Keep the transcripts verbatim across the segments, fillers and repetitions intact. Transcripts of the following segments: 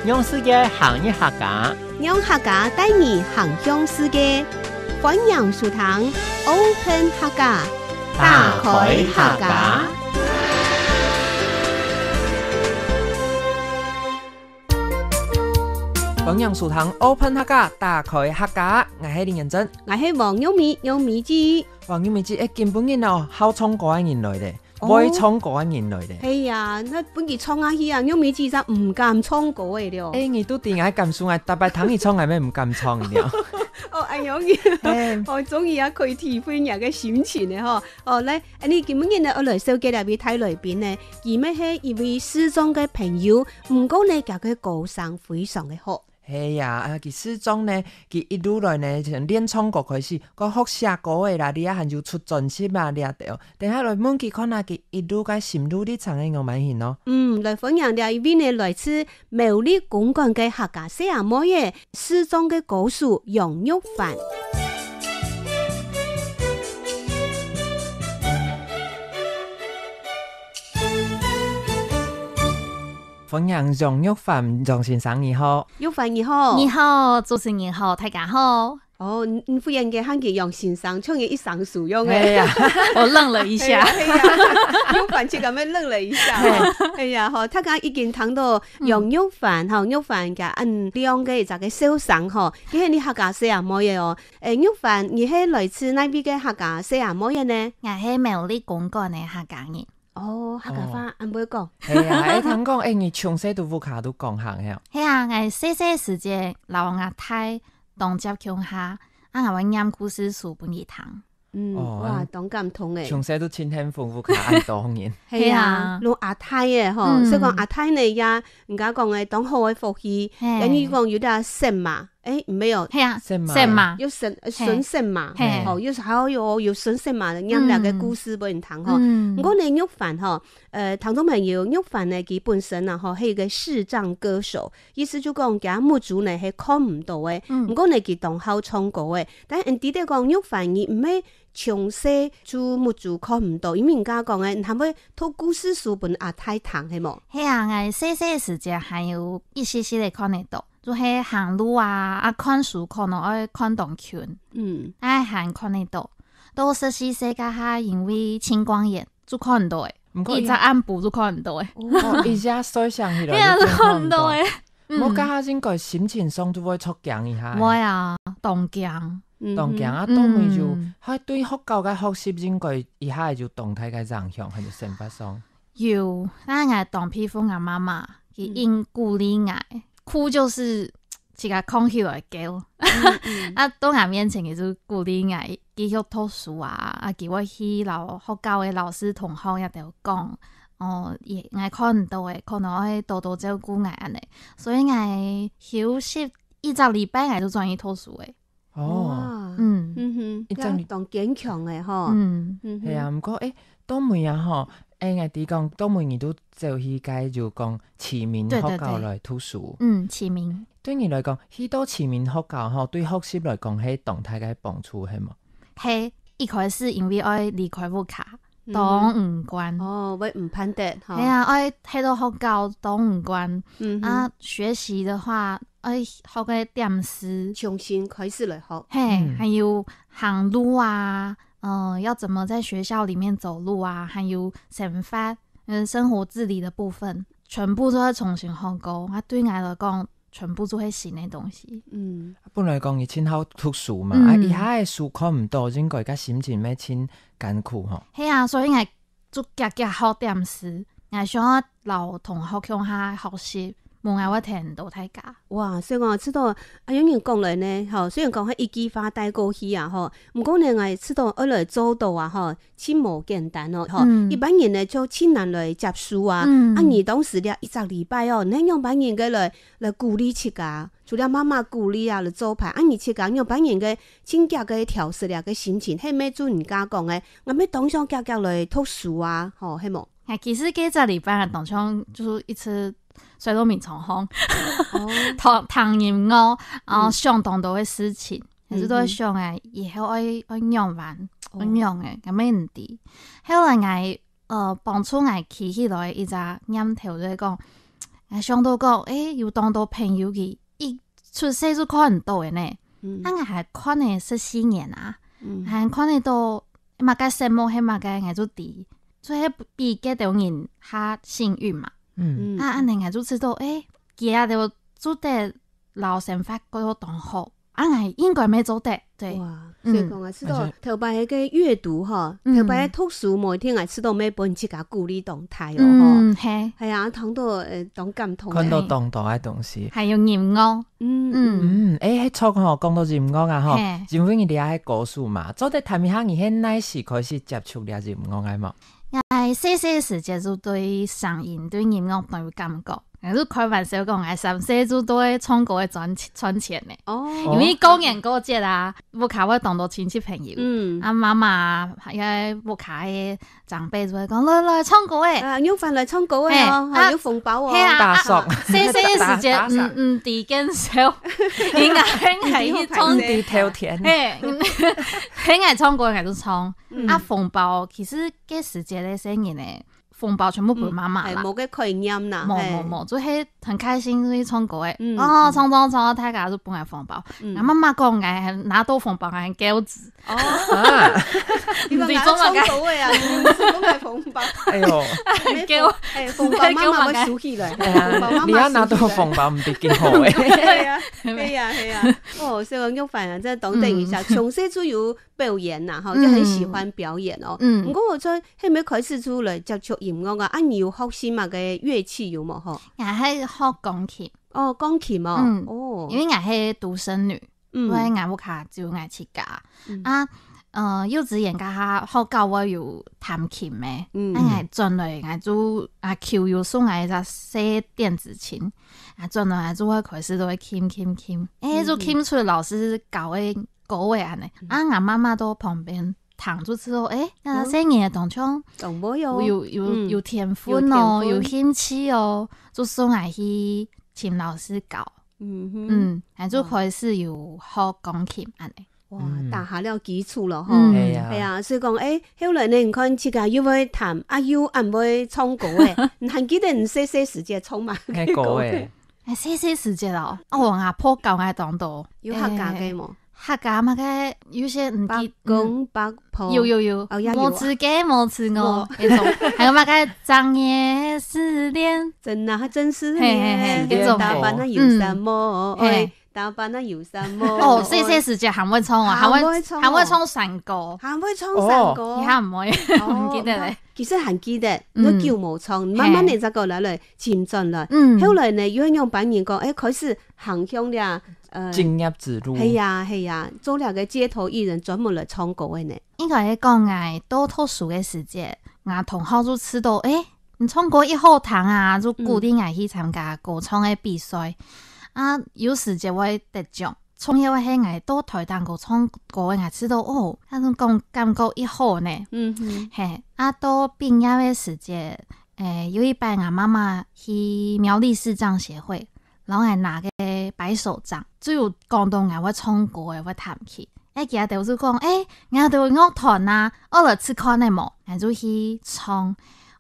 用世界行一下家，让客家带你行向世界。欢迎收听Open客家，打开客家。欢迎收听Open客家，打开客家。我系林元珍，我系王玉米，玉米姐。王玉米姐，诶，今晡日哦，好唱歌个人来咧。 哦。會唱歌个人來咧。係啊，該分佢唱下去啊，玉米姐就毋敢唱歌个了。誒，你都知𠊎感受，𠊎逐擺聽佢唱，𠊎乜毋敢唱了。哦，哎喲，你，嘿。哦，終於也可以體會你个心情了吼。哦，來，恁呢今晡日呢，𠊎來紹介這位大來賓呢，佢乜係一位視障个朋友，毋過呢，佢个歌聲非常个好。 係啊，啊，佢視障呢，佢一路來呢，從練唱歌開始，過學寫歌个啦，這下還有出專輯啊，這兜。等下來問佢看啊，佢一路个心路歷程係仰般形咯。嗯，來歡迎這一位呢，來自苗栗公館个客家細阿妹仔，視障个歌手楊玉凡。 歡迎楊玉凡楊先生，你好。玉凡你好。你好，主持人好，大家好。哦，你，你忽然間喊佢楊先生，像你一生疏樣誒。係啊。我愣了一下。係啊，係啊，玉凡自家乜愣了一下。係。哎呀，吼，大家已經聽到楊玉凡，嗯。吼，玉凡佢恁靚个一隻个笑聲吼，佢係你客家細阿妹仔哦。誒，玉凡，你係來自哪位个客家細阿妹仔呢？𠊎係苗栗公館个客家人。 哦，客家話哦。恁會講。係啊，誒，聽講，誒，你從細到屋下都講客係啊？係啊，𠊎細細時節，摎吾大當接共下，啊，𠊎會唸故事書分佢聽。嗯，哦，哇，嗯。當感動誒。從細都盡幸福，屋下恁多人。係啊，係啊。摎阿大誒吼，嗯。所以講阿大呢，也人家講誒，當好个福氣，係。人家講有點神嘛， 誒，毋係哦。係啊，神馬。神馬。有神，呃，嘿。孫神馬，嘿。哦，有，還有，有孫神馬，念兩个故事分你聽吼。嗯。毋過呢，玉凡吼，呃，聽眾朋友，玉凡呢，佢本身啊，吼，係一个視障歌手，意思就講，佢目珠呢係看毋到个。嗯。毋過呢，佢當好唱歌个。但係你知講，玉凡你毋係從細就目珠看毋到，因為人家講个，你還會讀故事書分阿太聽，係無？係啊，𠊎細細時節還有一息息个看得到。 就係行路啊，啊，看書可能愛看當近，嗯。啊還看得到。到十四歲該下，因為青光眼，就看毋到誒。毋過佢一隻暗晡就看毋到誒。哦，一下睡醒起來係啊，就看毋到誒。就看毋到。嗯。無該下應該心情上就會著驚一下誒。會啊，當驚。嗯哼。當驚啊，嗯。當尾就，還對學校个學習應該一下就當大个影響，還有生活上。有，但𠊎當佩服𠊎媽媽，佢嗯。硬鼓勵𠊎。 哭就是自家囥起來噭。嗯，嗯。啊，到𠊎面前，佢就鼓勵𠊎繼續讀書啊，啊，佢會去摎學校个老師同學這兜講，哦，也，𠊎看毋到誒，可能愛多多照顧𠊎恁呢。所以𠊎休息一隻禮拜，𠊎就轉去讀書誒。 哦。哇。嗯。嗯哼，一張你當堅強誒吼。嗯。嗯哼。係啊，毋過，誒，到尾啊吼，誒，𠊎知講，到尾你都走去該就講啟明學校來讀書。對，對，對。嗯，啟明。對你來講，去到啟明學校吼，對學習來講，係當大个幫助，係無？係，一開始因為愛離開屋下，嗯。當毋慣。哦，會毋盼得吼。係啊，愛去到學校當毋慣。嗯哼。啊，學習的話， 愛學个點字。重新開始來學。嘿，嗯。還有行路啊，呃，要怎麼在學校裡面走路啊，還有生活，嗯，生活自理的部分，全部都要重新學過。啊，對𠊎來講，全部都係新的東西。嗯。本來講你盡好讀書嘛，嗯。啊，一下个書看毋到，應該个心情乜盡艱苦吼。係啊，所以𠊎 就遽遽學點字，𠊎想愛摎同學共下學習，無𠊎會聽毋到大家。哇，所以講，知道，啊，有人講來呢，吼，雖然講係一句話帶過去啊，吼，毋過呢，𠊎知道愛來做到啊，吼，盡無簡單哦，吼，嗯。一般人呢就盡難來接受啊。嗯。啊，你當時這一隻禮拜哦，你仰般人个來，來鼓勵自家？ 除了媽媽鼓勵啊，來做伴，啊，你自家仰般形个盡遽个調適這个心情，係毋係就人家講个，𠊎乜當想遽遽來讀書啊，吼，係無？哎，其實該隻禮拜啊，當像就係一直睡到眠床項，哦。聽，聽音樂，然後想當多个事情，嗯。還係都會想哎，以後愛，愛仰般，哦。愛仰仔，𠊎乜毋知。後來𠊎，呃，幫助𠊎企起來一隻念頭，就係講， 𠊎想到講，誒，有當多朋友佢一出世就看毋到个呢。嗯。啊，𠊎還看了十四年啊，嗯。還看得到麼个色目係麼个，𠊎就知，就係比該兜人較幸運嘛。嗯。嗯。啊，恁呢𠊎就知道，誒，佢兜就得老生活過到當好。 啊，𠊎應該乜做得，對。哇，嗯。所以講啊，知道而且頭擺个閱讀吼，嗯。頭擺个讀書，每天啊，知道乜分自家鼓勵當大哦，吼。嗯，係。係啊，聽到，呃，當感動个。看到當多个東西。還有音樂。嗯，嗯。嗯，誒，係著吼，講到音樂啊，吼，係。因為你這係歌手嘛，做得談一下你係哪時開始接觸這音樂个無？ 𠊎細細時節就對聲音、對音樂當有感覺。𠊎就開玩笑講，𠊎三歲就對唱歌个賺，賺錢呢。哦。因為過年過節啊，屋下會當多親戚朋友。嗯。啊，媽媽啊，還有屋下个長輩就會講，來，來，唱歌誒。啊，玉凡來唱歌誒哦，嘿，吼，啊，有紅包哦。嘿啊，大爽。啊，啊，細細時節，打，打爽。嗯，嗯，知見笑。應該，應該去唱，毋知偷聽。嘿，嗯，很愛唱歌，應該就唱。嗯。啊，紅包，其實該時節个細人呢， 紅包全部分媽媽啦。嗯，係，無个概念啦，無，係。無，無，就係很開心去唱歌誒。嗯，哦，嗯。唱，唱，唱，大家就分𠊎紅包。嗯。啊，媽媽講，𠊎拿到紅包，𠊎很驕傲。哦。啊。你講𠊎唱歌誒啊，你分𠊎紅包。哎喲。很驕傲。哎，紅包媽媽會收起來，哎呀，紅包媽媽收起來。你也拿到紅包，毋知幾好誒。係啊，係啊，係啊。哦，所以講玉凡啊，這當得人惜，嗯。從細就有 表演啦，吼，嗯。就很喜歡表演哦。嗯。毋過𠊎在後尾開始就來接觸音樂啊，啊，你有學習麼个樂器有無吼？𠊎係學鋼琴。哦，鋼琴哦。嗯。哦。因為𠊎係獨生女，嗯。所以𠊎屋下只有𠊎自家。嗯。啊，呃，幼稚園該下學校會有彈琴咩？嗯。啊，𠊎轉來，𠊎就，阿舅有送𠊎一隻細電子琴。啊，轉來就會開始就會琴，琴，琴。誒，嗯。就琴出老師教个 歌誒恁呢。嗯。啊，𠊎媽媽在旁邊聽就知道，誒，該細人仔當像當會哦。有，有，嗯。有天分哦，有天分。有興趣哦，就送𠊎去尋老師教。嗯哼。嗯，𠊎就開始有學鋼琴恁呢。哇，嗯。打下了基礎了吼。嗯。係啊。係啊，所以講，誒，後來呢，你看自家又會彈，啊，又恁會唱歌誒，你還記得你細細時節唱麼个歌？該歌誒。 誒，細細時節哦，哦，𠊎阿婆教𠊎當多。有客家个無？誒，客家麼个，有些毋記，伯公伯婆。有，有，有。哦，也有啊。無字个，無字哦，哦。該種。還有麼个，長夜思念。真啊，真思念。嘿，嘿，嘿，該種。打扮啊有什麼？嗯。誒，嘿。打扮啊有什麼？哦，細細時節還會唱啊，還會，還會唱哦。還會唱山歌。還會唱山歌。哦。你還毋會，哦，毋記得咧。 其實還記得，嗯。你久無唱，慢慢地再過來，來尋轉來。嗯。後來呢，又仰般人講，誒，開始行向了，呃，職業之路。係呀，係呀，做了个街頭藝人，專門來唱歌个呢。應該講，𠊎到讀書个時節，𠊎同學就知道，誒，你唱歌一好聽啊，就鼓勵𠊎去參加歌唱个比賽。嗯。啊，有時節會得獎。 重要个係𠊎到臺頂高唱歌个，𠊎知道，哦，該種感，感覺已好呢。嗯哼。嘿，啊，到畢業个時節，誒，有一擺𠊎媽媽去苗栗視障協會，摎𠊎拿个白手杖，就有講到𠊎會唱歌个，會彈琴。誒，佢兜就講，誒，𠊎兜樂團啊，愛來試看个無？𠊎就去唱。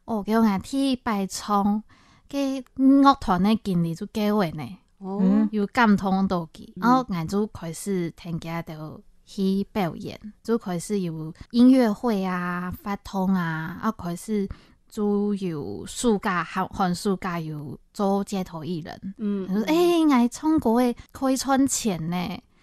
哦，結果𠊎第一擺唱，該樂團个經理就救𠊎呢。 哦。嗯。有感動到佢，嗯。然後𠊎就開始跈佢兜去表演，就開始有音樂會啊、活動啊，啊，開始就有暑假，寒，寒暑假有做街頭藝人。嗯，就說，嗯。誒，𠊎唱歌个可以賺錢呢，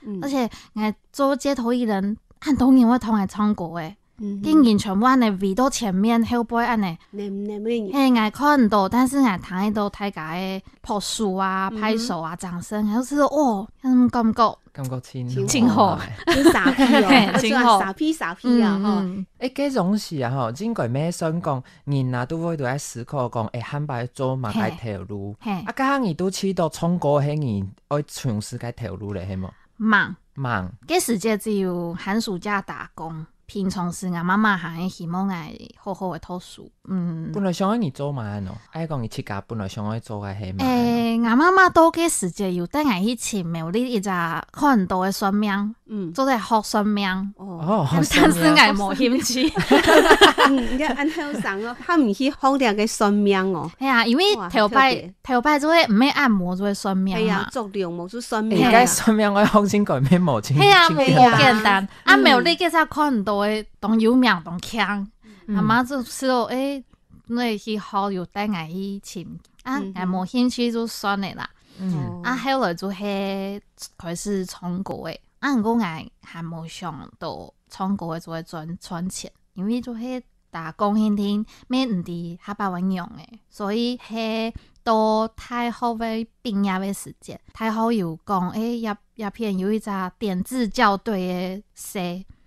嗯。而且𠊎做街頭藝人，恁多人會同𠊎唱歌誒。 嗯哼。竟然全部恁呢圍到前面後背恁呢。黏黏个。嘿，𠊎看毋到，但是𠊎聽得到大家个拍手啊、嗯哼。拍手啊、掌聲，𠊎就覺得，哦，該種感覺。感覺真好。真好。真沙鼻哦，嘿，真好。沙鼻沙鼻啊，嗯，吼。嗯。誒，該種時啊，吼，應該乜算講，人啊，都會都在思考講，誒，下擺做麼个頭路。嘿。嘿。啊，剛剛你都提到唱歌，係你愛從事个頭路咧，係無？吂。吂。該時節只有寒暑假打工。平常時，𠊎媽媽還希望𠊎好好个讀書。嗯。本來想愛你做麼个喏？愛講你自家本來想愛做个係麼个喏？誒，𠊎媽媽到該時節有帶𠊎去尋苗栗一隻看到个算命，嗯。做得學算命。哦。哦，但，算命。但是𠊎無興趣。嗯，你看恁後生哦，還毋去學這个算命哦。係啊，因為哇，頭擺，很特別。頭擺就會毋係按摩，就會算命嘛。係啊，足量無就算命啊。誒，該算命愛學真个，毋係無真，係啊，無，真簡單。無簡單。啊，嗯。苗栗該隻看到个當有名，當強。嗯。阿媽就係哦，誒， 你去學有帶𠊎去尋，啊，嗯哼。𠊎無興趣就算了啦。嗯。哦。啊，後來就係開始唱歌个。啊，毋過𠊎還無想到唱歌个就會賺，賺錢，因為就係打工定定，乜毋知下擺會仰仔。所以係到大學个畢業个時節，大學有講，誒，這，這片有一隻點字校對个社，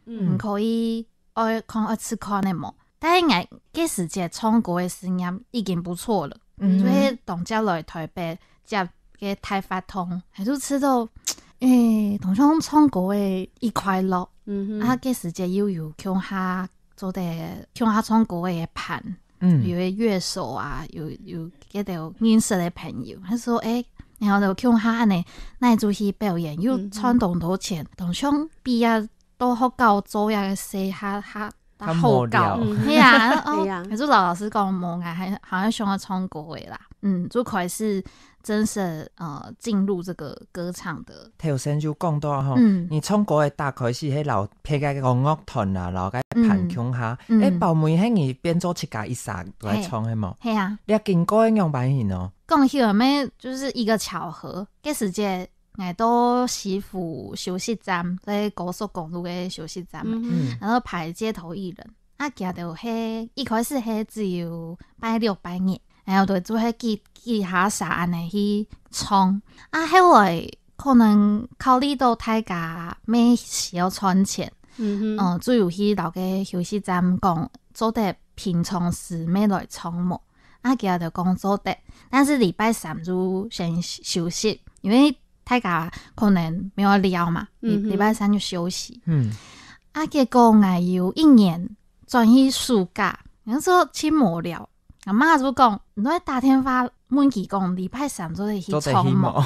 嗯。你可以 愛看，愛試看个無？但係𠊎該時節唱歌个事業已經不錯了，嗯。所以當接來台北接个大發通，還就試到，誒，當像唱歌个一快樂。嗯哼。啊，該時節又有共下做得共下唱歌个伴，嗯。有个樂手啊，有，有該兜認識个朋友，佢說，誒，然後就共下恁呢，那就去表演，又賺當多錢，嗯哼。當像畢業 到學校做這个事，較，較，較無聊。較好搞。嗯。係啊，哦，係啊。可是老老師講，無，𠊎還，還想愛唱歌个啦。嗯，就開始正式，呃，進入這個歌唱的。頭先就講到吼，嗯。你唱歌个打開始，係摎別个樂團啊，摎該伴共下。嗯。誒，嗯。寶妹，係你變做自家一儕來唱个無？係啊。你經過个樣般形哦？講起來，乜就是一個巧合。該時節 𠊎到西湖休息站，在高速公路个休息站嘛，嗯哼。嗯。然後排街頭藝人。啊，佢兜係，一開始係只有拜六、拜日，然後就，就係幾，幾下儕恁呢去唱。啊，後來可能考慮到大家乜需要賺錢，嗯哼。嗯，就有去摎該休息站講，做得平常時乜來唱無？啊，佢就講做得，但是禮拜三就先休息，因為 大家可能無愛尞嘛，禮，嗯哼。禮拜三就休息。嗯。啊，結果𠊎有一年轉去暑假，𠊎說盡無聊，𠊎媽就講，你愛打電話問佢講，禮拜三做得去唱無？做得去無？啊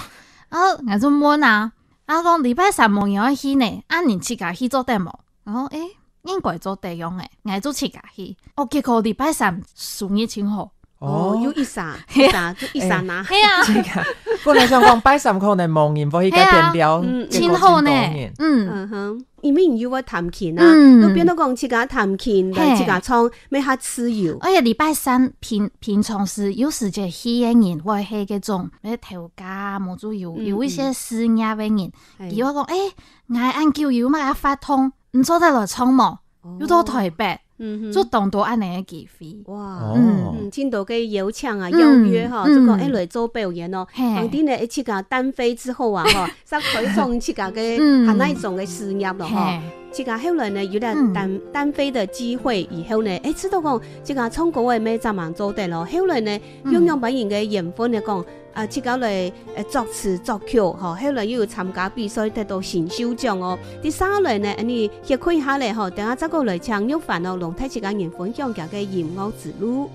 ，𠊎就問啊，啊，講禮拜三無人愛去呢，啊，你自家去做得無？然後，誒，應該做得樣誒，𠊎就自家去。哦，結果禮拜三收入真好。 哦，哦。有一儕，一儕，就一儕啊。係啊。這個，本來想講拜三可能無人會去該片尞，係啊。嗯，結果真多人。真好呢。嗯。嗯哼，因為你又會彈琴啊，嗯。就變到講自家彈琴，嘿。自家唱，乜較自由。而且禮拜三平，平常時有時節去个人會係該種，乜頭家，無就有，嗯，有一些事業个人，嗯。嘿。佢會講，誒，𠊎恁久有麼个活動，你做得來唱無？哦。又到台北。 嗯哼。就當多恁呢个機會。哇，哦。嗯。嗯，真多个邀請啊，嗯，邀約吼，嗯。就講，誒，來做表演哦。嘿。當然呢，誒，自家單飛之後啊，吼，再開創自家个，嗯。還那一種个事業了吼。嘿。自家後來呢，有了單，嗯。單飛的機會以後呢，誒，知道講，自家唱歌个乜正蠻做得咯。後來呢，嗯。用樣般形个緣分來講， 啊，自家來，呃，作詞作曲，吼，後來又有參加比賽，得到新秀獎哦。第三個來呢，恁呢歇睏下來吼，等下再過來請玉凡哦，同大自家人分享佢个音樂之路。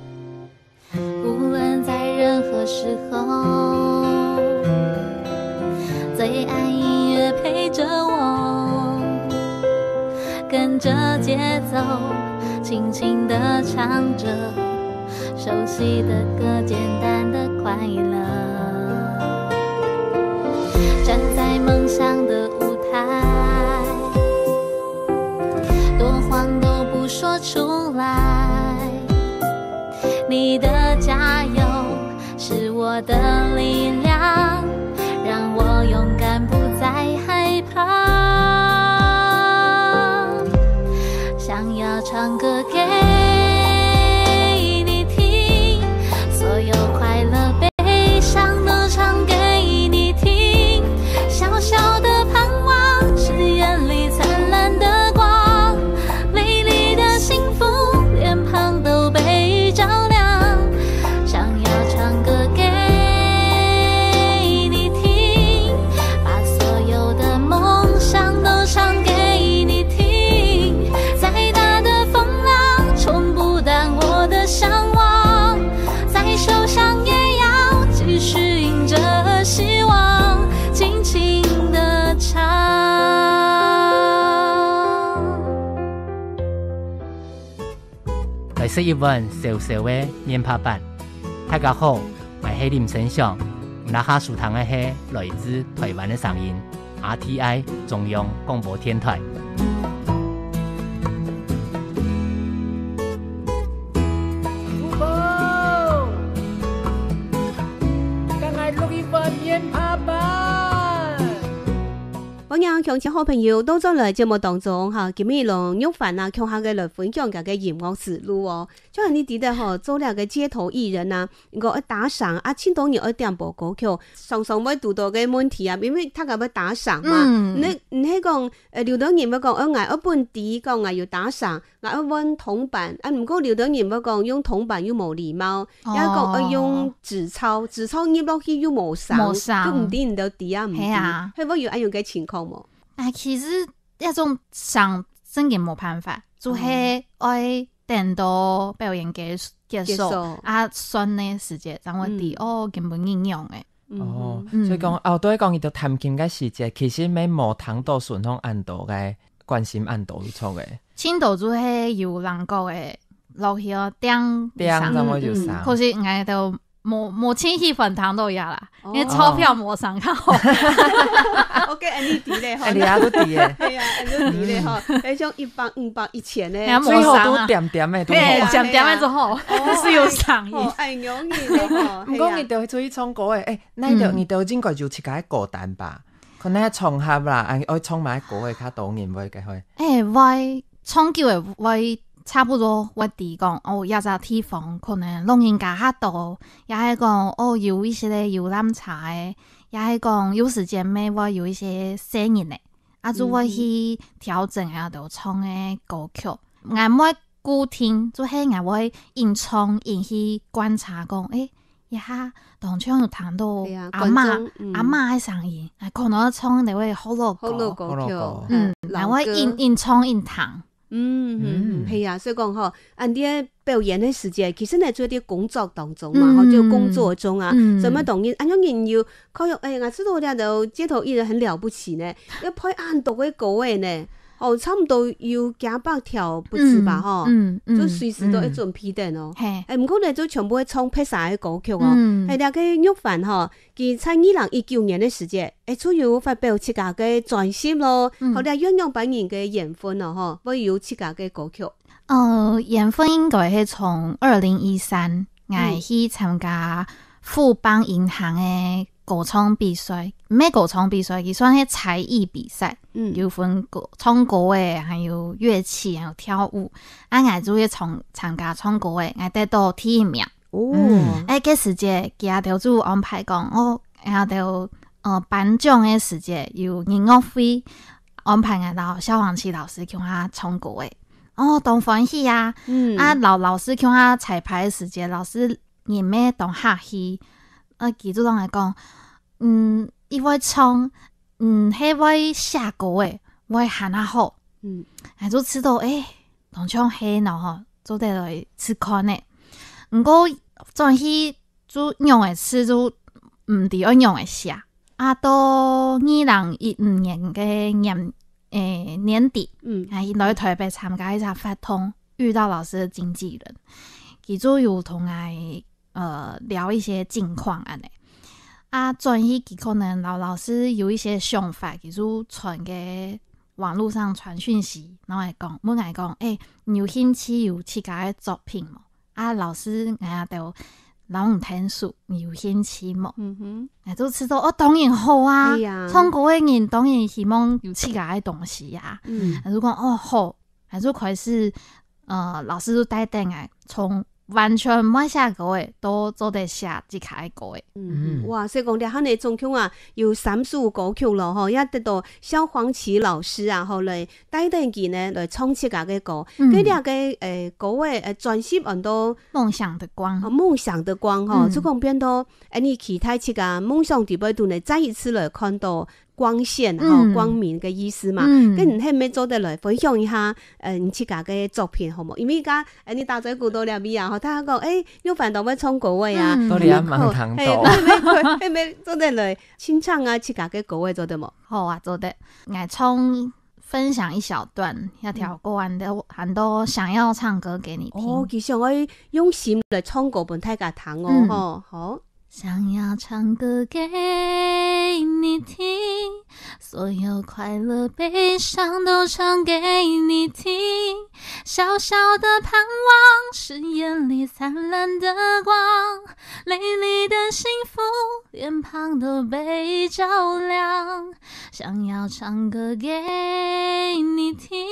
無論在任何時候，最愛音樂陪著我，跟著節奏，輕輕地唱著 熟悉的歌，簡單的快樂。站在夢想的舞台，多慌都不說出來。你的加油是我的力量，讓我勇敢不再害怕。 想要唱歌給你聽，所有快樂悲傷都唱給你聽。小小的盼望是眼裡燦爛的光，美麗的幸福臉龐都被照亮。想要唱歌給你聽，把所有的夢想都唱給你聽。在食一碗燒燒个面帕粄。大家好，𠊎係林生祥，你這下收聽个係來自臺灣个聲音，R T I中央廣播電臺。歡迎鄉親好朋友倒轉來節目當中哈，今日摎玉凡啊共下个來分享佢个音樂之路哦。就像你知得吼，做這个街頭藝人啊，如果愛打賞啊，盡多人愛點播歌曲，常常會堵到个問題啊，因為大家愛打賞嘛。嗯。你你係講，呃，有兜人會講，呃，𠊎愛分知講𠊎有打賞，𠊎愛換銅板，啊，毋過有兜人會講用銅板又無禮貌，哦。也講愛用紙鈔，紙鈔入落去又無聲，無聲。就毋知你兜知啊毋知。係啊。會毋會有恁樣个情況無？啊，其實這種想真个無辦法，就係愛等到表演結束，結束。結束。啊，算个時節，正會知，嗯。哦，根本應用誒。哦，嗯。所以講，哦，對講，佢兜彈琴个時節，其實也無聽到順風恁多个，關心恁多就著个。盡多就係有人講个，落去哦，叮一聲。叮，正會有聲。嗯。可是𠊎兜無，無盡喜歡聽到這啦，哦。因為鈔票無聲較好。OK，恁樣知咧吼。哎，你也都知咧。係啊，恁樣知咧吼。嗯。哎，像一百、五百、一千呢。哎呀，最好都點點的，都好。哎，好。點點的就好，哦，就是有聲音。哦，哎，容易咧吼。毋過你兜出去唱歌誒，哎，那你兜，嗯。你兜應該有自家个歌單吧？可能愛場合啦，哎，愛唱麼个歌誒，較多人會个會。哎，會 長久个會差不多會知講，哦，這隻地方可能老人家較多，也係講，哦，有一些个遊覽車个，也係講有時節乜會有一些細人个，啊，就會去調整𠊎兜唱个歌曲。嗯哼。𠊎毋會固定，就係𠊎會緊唱緊去觀察講，誒， 一下當像有聽到，係啊，阿嬤，觀眾，嗯。阿嬤个聲音，哎，可能唱个會學老歌。學老歌曲，學老歌。嗯，老歌。然後緊，緊唱緊聽。嗯，嗯，嗯。係啊，所以講吼，恁樣表演个時節，其實呢，就在工作當中嘛，嗯。吼，就工作中啊，嗯。所以嘛，當然，恁樣人有可能，哎，𠊎知道這兜街頭藝人很了不起呢，要配恁多个歌仔呢，哦，差不多有幾百條不止吧，嗯，吼，嗯，嗯，就隨時都愛準備等哦。嗯。係。哎，毋過呢，就全部愛唱別儕个歌曲哦。嗯。係，這个玉凡吼，佢在二零一九年个時節，哎，就有發表自家个專輯咯。嗯。好，這樣仰般形个緣分哦，吼，會有自家个歌曲。呃，緣分應該係從二零一三，嗯。𠊎去參加富邦銀行个 歌唱比賽，毋係歌唱比賽，佢算係才藝比賽，嗯。有分歌，唱歌个，還有樂器，還有跳舞。啊，𠊎就去參，參加唱歌个，𠊎得到第一名。哦。嗯。哎，該時節，佢兜就安排講，哦，𠊎兜，呃，頒獎个時節有音樂會，安排𠊎摎蕭煌奇老師共下唱歌个。哦，當歡喜啊！嗯。啊，摎老師共下彩排个時節，老師 人乜當客氣。啊，佢就同𠊎講，嗯，佢會唱，嗯，係會寫歌个，會還較好。嗯。𠊎就知道，誒，當像係呢吼，做得來試看呢。毋過轉去就仰仔試就毋知愛仰仔寫。啊，到二零一五年个年，誒，年底，嗯。𠊎來台北參加一場活動，遇到老師个經紀人，佢就有同𠊎 呃，聊一些近況恁呢。啊，轉去佢可能摎老師有一些想法，佢就傳个網路上傳訊息，然後來講，問𠊎講，誒，你有興趣有自家个作品無？啊，老師，𠊎兜摎你𢯭手，你有興趣無？嗯哼。𠊎就知道，哦，當然好啊，對呀。唱歌个人當然希望有自家个東西啊。嗯。𠊎就講，哦，好， 𠊎就開始，呃，老師就帶等𠊎，從完全毋會寫歌个，都做得寫自家个歌个。嗯，嗯。哇，所以講這下呢，總共啊，有三首歌曲咯，吼，也得到蕭煌奇老師啊，吼，來帶等佢呢，來唱自家个歌。嗯。該這个，誒，歌个，誒，專輯安到夢想的光。哦，夢想的光，吼，嗯。就講變到，誒，你期待自家夢想底背肚呢，再一次來看到 光線，吼，嗯。光明个意思嘛。嗯。該你係毋係做得來分享一下，呃，你自家个作品，好無？因為這下，呃，你打嘴鼓到這位啊，吼，大家講，誒，玉凡都會唱歌个啊，嗯。到底還吂聽到。嘿，係毋係，係毋係做得來清唱啊，自家个歌个做得無？好啊，做得。𠊎唱分享一小段，這條歌安到，安到想要唱歌給你聽。哦，其實愛用心來唱歌分大家聽哦，嗯。吼，好。想要唱歌给你听，所有快乐悲伤都唱给你听。小小的盼望是眼里灿烂的光，累累的幸福脸庞都被照亮。想要唱歌给你听，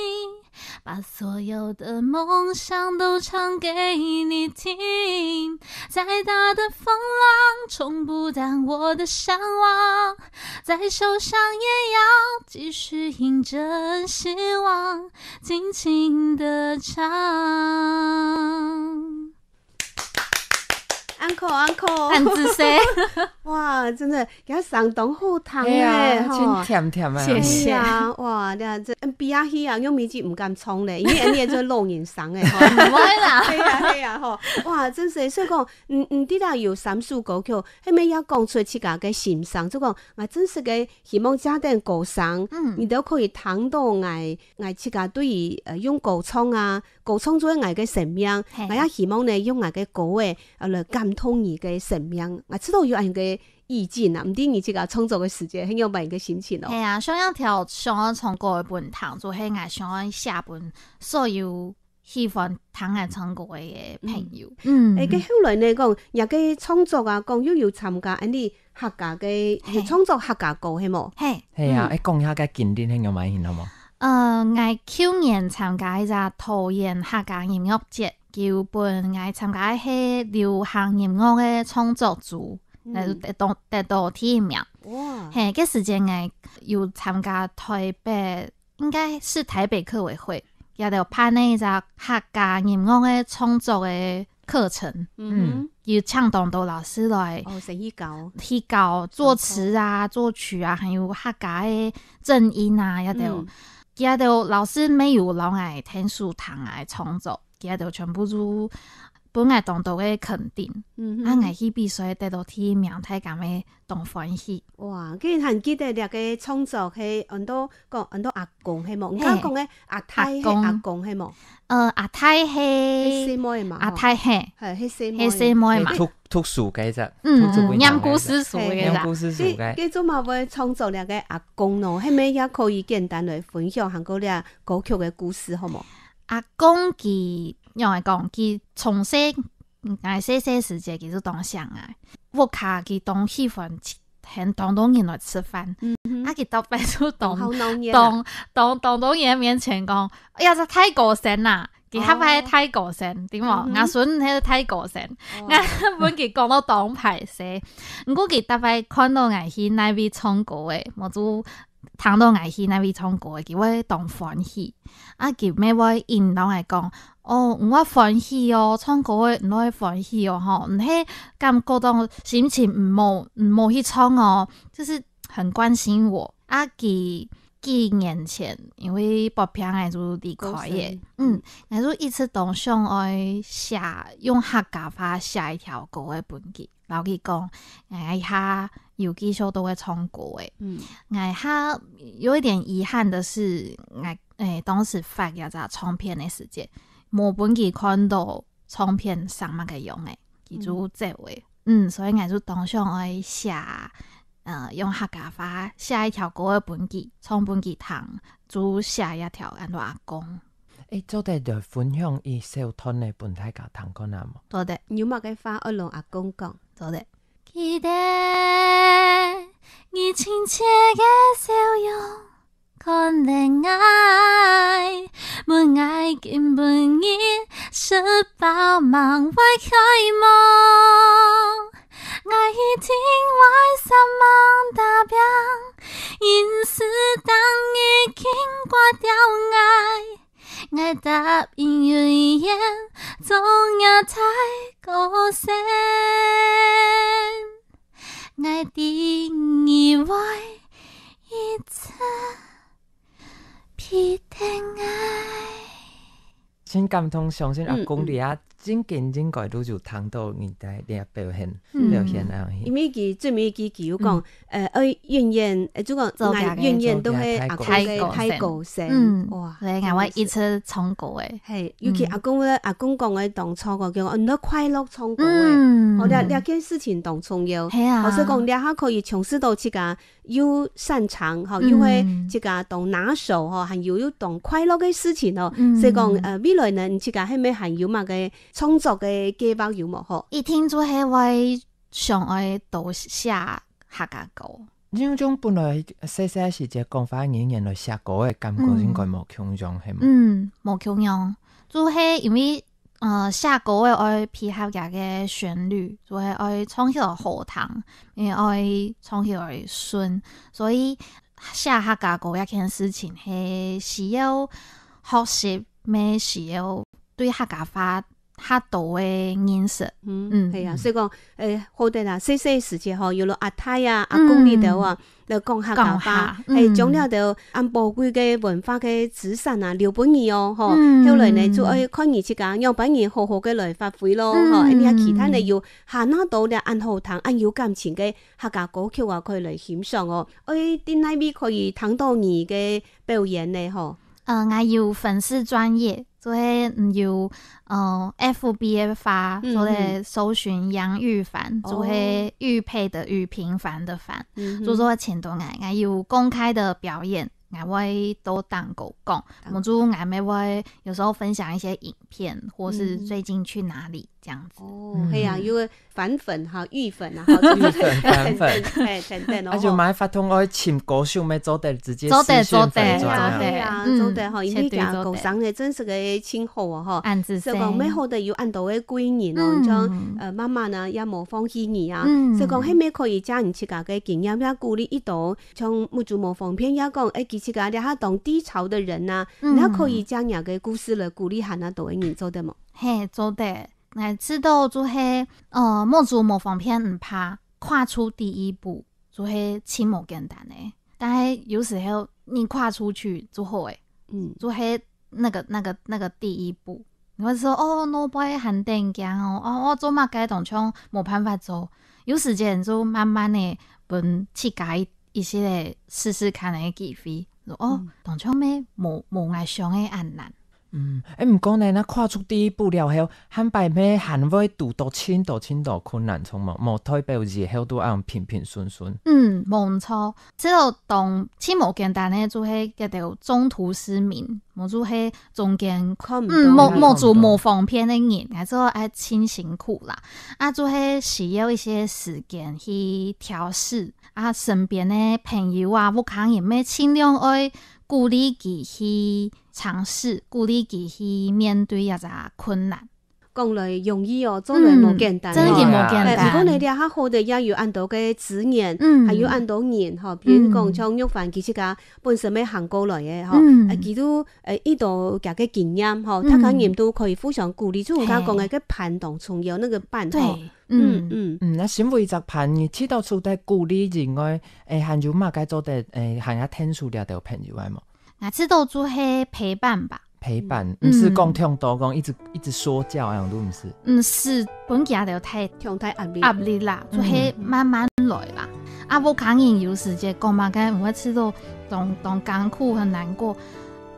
把所有的梦想都唱给你听。再大的风浪冲不淡我的向往，再受伤也要继续迎着希望，尽情的唱。Uncle，uncle，恁仔細。哇，真的，佢聲當好聽欸，係啊，吼。真甜甜啊。謝謝。係啊，哇，這，這，嗯，比較虛啊，用面子毋敢唱咧，因為恁樣做老人聲欸，吼。毋會啦。係啊，係啊，吼。哇，真係，所以講，嗯，嗯，你知道有三首歌曲，後面也講出自家个心聲，就講，𠊎真實个希望這等歌聲，嗯。你都可以聽到𠊎，𠊎自家對於，呃，用歌唱啊， 歌唱做𠊎个生命，嘿。𠊎也希望呢，用𠊎个歌仔，呃，來感動你个生命。𠊎知道有恁个意境啊，毋知你自家創作个時節，係仰般个心情哦。係啊，想要挑，想要唱歌个分聽，就係𠊎想要寫分所有喜歡聽𠊎唱歌个朋友。嗯。嗯。欸，該後來呢，講，這个創作啊，講又有參加恁呢客家个，嘿。有創作客家歌，係無？嘿。係啊，嗯。欸，講一下該經歷係仰般形，好無？ 呃，𠊎舊年參加一隻桃園客家音樂節，佢分𠊎參加个係流行音樂个創作組，嗯。呃，得到，得到第一名。哇。嘿，該時節𠊎有參加台北，應該係台北客委會，佢兜辦个一隻客家音樂个創作个課程。嗯哼。有請當多老師來。哦，先去教。去教作詞啊、作曲啊，還有客家个正音啊，這兜。嗯。 佢兜老師乜有摎𠊎𢯭手聽𠊎創作，佢兜全部都分𠊎當多个肯定。嗯哼。啊，𠊎去比賽得到第一名，大家乜當歡喜。哇，竟然還記得這个創作係安到，講安到阿公係無？你剛剛講个阿太係阿公係無？阿公。呃，阿太係，係細妹嘛，阿太係，吼。係，係細妹。係細妹嘛。係讀，讀書該隻，嗯，讀書分享該隻。嗯，念故事書个啦。念故事書个。該，該做麼會創作這个阿公呢？係毋係也可以簡單來分享下這个 歌曲个故事，好無？阿公佢，仰般講，佢從細，𠊎細細時節，佢就當惜𠊎。屋下佢當喜歡請，喊當多人來食飯。嗯哼。啊，佢逐擺就當，當好鬧熱啊。當，當，當多人面前講：「哎呀，這大哥先啊！」佢較快大哥先，哦。著無？嗯哼。𠊎孫係大哥先。哦。𠊎分佢講到當歹勢。毋過佢逐擺看到𠊎去哪位唱歌仔，無就 聽到𠊎去哪位唱歌，佢會當歡喜。啊，佢乜會引導𠊎講：「哦，你會歡喜哦，唱歌个你會歡喜哦，吼，你係感覺到心情毋好，毋好去唱哦。」就是很關心我。啊，佢幾年前，因為發病，𠊎就離開了。過身。嗯，𠊎就一直當想愛寫，用客家話寫一條歌仔分佢。 摎佢講，𠊎這下有繼續都會唱歌仔。嗯。𠊎這下有一點遺憾的是，𠊎，欸，當時發這隻唱片个時節，無分佢看到唱片生麼个樣仔，佢就走了。嗯。嗯，所以𠊎就當想愛寫，呃，用客家話寫一條歌仔分佢，唱分佢聽，就寫一條安到阿公。 欸，做得來分享一小段仔分大家聽看啊無？做得。有麼个話愛摎阿公講？做得。記得你親切个笑容，看等𠊎，問𠊎今晡日食飽吂會開無？𠊎一定會煞猛打拚，因為當已經掛著𠊎。 𠊎答應永遠做若大哥先，𠊎知你會一直陪等𠊎。真感動，相信阿公，嗯，嗯。你啊，真經應該都有聽到你在這表現，嗯。表現啊。因為佢最尾佢，佢有講，嗯。呃，愛怨言，呃，就講，做佢个，愛怨言都係阿公个大過身。大過身。嗯，哇，所以𠊎會一直唱歌个。係，尤其阿公个，嗯。阿公講个當初个，叫，哦，你要快樂唱歌个。嗯。哦，這，這件事情當重要。係啊。哦，所以講，這下可以從事到自家又擅長，吼，嗯。又係自家當拿手，吼，還有又當快樂个事情，吼。嗯。所以講，呃，未來呢，你自家係毋係還有麼个創作个計畫有無，吼？一定就係會想愛多寫客家歌。你種本來細細時節講話語言來寫歌个感覺，嗯。應該無共樣，係無？嗯，無共樣。就係因為，呃，寫歌个愛配合佢个旋律，就係愛唱起來好聽，也愛唱起來順。所以寫客家歌這件事情係需要學習，也需要對客家話較多个認識。嗯，嗯，係啊，嗯。所以講，誒，好得啦，細細時節吼，有了阿太啊、阿公你兜啊，嗯。來講客家話，講下，誒，嗯。將這兜恁寶貴个文化个資產啊，留分你哦，吼。嗯。後來呢，就愛看你自家仰般人好好个來發揮咯，吼。嗯。恁樣其他呢，又還拿到了恁好聽、恁有感情个客家歌曲啊，可以來欣賞哦。誒，在哪位可以聽到你个表演呢，吼？呃，𠊎有粉絲專頁，就係，嗯，有，呃，F B个話，嗯，就係搜尋楊玉凡，嗯。就係玉佩的玉，平凡的凡，嗯哼。就係會尋到𠊎，𠊎有公開的表演，𠊎會多當過講，當過。無就𠊎也會有時候分享一些影片，或是最近去哪裡這樣子。哦，嗯。係啊，因為凡粉哈，玉粉啊，哈，玉粉，凡粉。等等，哎，等等哦，啊，就買發通愛尋歌手，乜做得直接私訊粉專啊。做得，做得，係啊，嗯，做得哈，因為絕對做得。講聲呢，真係个稱呼哦，哈。恁仔細。所以講，乜好得有恁多个貴人哦，嗯。像，呃，媽媽呢，也無放棄你啊。嗯。所以講，係乜可以將你自家个經驗也鼓勵一到，像目珠無方便也講，哎，其實啊，這下當低潮的人啊，嗯。你也可以將你个故事來鼓勵還啊多个人，做得無？嘿，做得。 𠊎知道就係，呃，目珠無方便毋怕，跨出第一步，就係盡無簡單个。但係有時候你跨出去就好誒，嗯。就係那個，那個，那個第一步。你會說，哦，腦背還當驚哦，哦，我做麼个當像無辦法做。有時間就慢慢个分自家一，一些試試看个機會。說，哦，嗯。當像乜無，無𠊎想个恁難。 嗯，誒，毋過呢，若跨出第一步了後，下擺乜還會堵到盡多盡多困難，著無？無代表以後都恁平平順順。嗯，無錯。這个當，盡無簡單个，就係該兜中途失明，無就係中間，看毋到，嗯，目，看毋到。目珠無方便个人，𠊎做愛盡辛苦啦。啊，就係需要一些時間去調適。啊，身邊个朋友啊，屋下人乜盡量愛鼓勵佢去 嘗試，鼓勵佢去面對這隻困難。講來容易哦，做來無簡單哦。嗯，真个無簡單。誒，毋過呢，這下好得也有恁多个資源，嗯。還有恁多人吼，比如講像玉凡佢自家本身乜行過來个吼，嗯。誒，佢都，誒，遇到佢个經驗吼，嗯。大家人都可以互相鼓勵，就人家講个，嘿。該伴當重要，那個伴吼。對，嗯。嗯，嗯。嗯，那身為一隻伴，你知道除忒鼓勵以外，誒，還有麼个做得，誒，還愛𢯭手這兜朋友个無？ 𠊎知道就係陪伴吧。陪伴，嗯。毋係講忒多，講一直，一直說教恁樣，都毋係。毋係，分佢兜忒，忒大壓力。壓力啦，嗯。就係慢慢來啦。啊，屋下人有時節講嘛，該毋會知道當，當艱苦，很難過。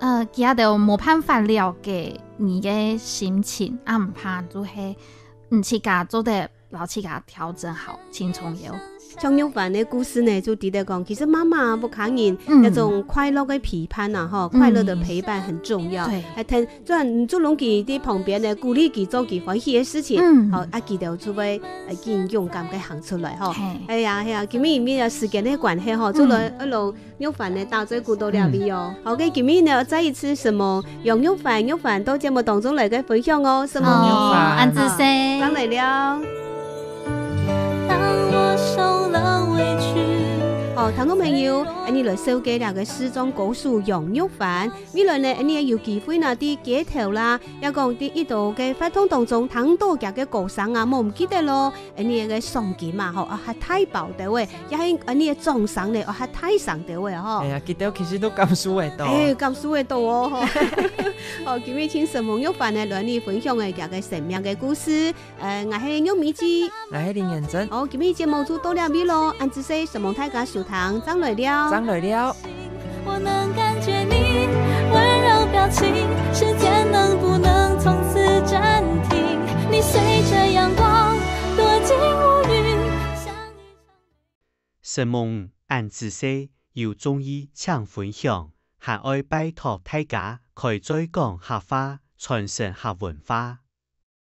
呃，佢兜無辦法了解你个心情，啊，毋怕，就係，嗯，自家做得 摎自家調整好，盡重要。像玉凡个故事呢，就知得講，其實媽媽、屋下人，嗯。該種快樂个陪伴啊，吼，嗯。快樂的陪伴很重要。對。還聽，雖然你就攏佢在旁邊呢，鼓勵佢做佢歡喜个事情，嗯。吼，啊，佢兜就會，呃，更勇敢个行出來，吼。嘿。哎呀，哎呀，今晡日因為時間个關係，吼，就來，嗯。愛摎 玉凡呢，打嘴鼓到這位哦。嗯。好，該今晡日呢，再一次承蒙楊玉凡，玉凡到節目當中來个分享哦，承蒙你。好，恁仔細。好，正來尞。當我受了委屈。好，聽眾朋友，恁呢來紹介這个視障歌手楊玉凡。未來呢，恁呢有機會呢，在街頭啦，也講在一到个活動當中，聽到佢个歌聲啊，無毋記得咯。恁呢个賞金啊，吼，啊，較大包兜仔，也係恁呢个掌聲呢，哦，較大聲兜仔吼。哎呀，佢兜其實都感受會到。哎，感受會到哦，吼。哦，今日請承蒙玉凡呢，來你分享个佢个生命个故事。呃，𠊎係玉米姐。𠊎係林彥真。好，今日節目就到這位咯，恁仔細，承蒙大家收聽，正來尞。正來尞。我能感觉你温柔表情，时间能不能从此暂停？你随着阳光躲进乌云，像一场 承蒙恁仔細，有中意請分享，還愛拜託大家開嘴講客話，傳承客文化。